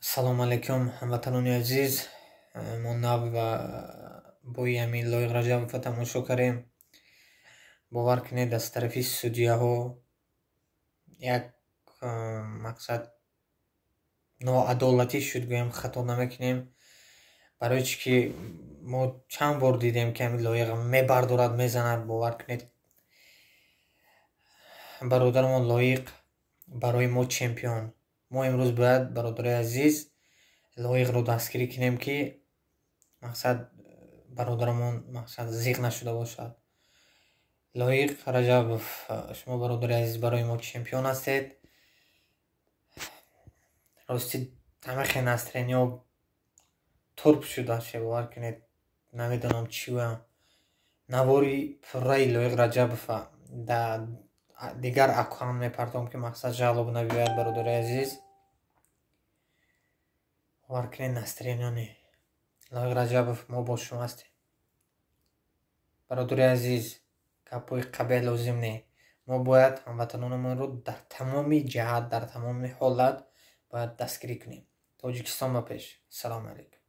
Салому алайкум, ҳамватанони азиз. Мо нав бои ҳамин Лоиқ Раҷабова тамошо кардем. Бовар кунед, аз тарафи судяҳо як мақсад ноадолатӣ шуд, гӯям, хато намекунем. Барои чӣ ки мо чанд бор дидем, ки ҳамин Лоиқ мебардорад, мезанад. Бовар кунед, бародарамон Лоиқ барои мо чемпион. Мо имрӯз бояд, бародарои азиз, Лоиқро дастгирӣ кунем, ки мақсад бародарамон мақсад зиқ нашуда бошад. Лоиқ Раҷабов, шумо, бародари азиз, барои мо чемпион ҳастед. Рости, ҳамахе настроение турб шуда, бовар кунед, намедонам чӣ гӯям. Навори пурраи Лоиқ Раҷабова дар дигар аккаунт мепартом, ки мақсад жалоба набиёяд. Бародари азиз, бовар кунед, настроение не. Лоиқ Раҷабов, мо бо шумо ҳастем, бародари азиз. Гапҳои қабеҳ лозим не. Мо бояд ҳамватанонамонро дар тамоми ҷиҳат, дар тамоми ҳолат бояд дастгирӣ кунем. Тоҷикистон ба пеш! Ассалому алайкум.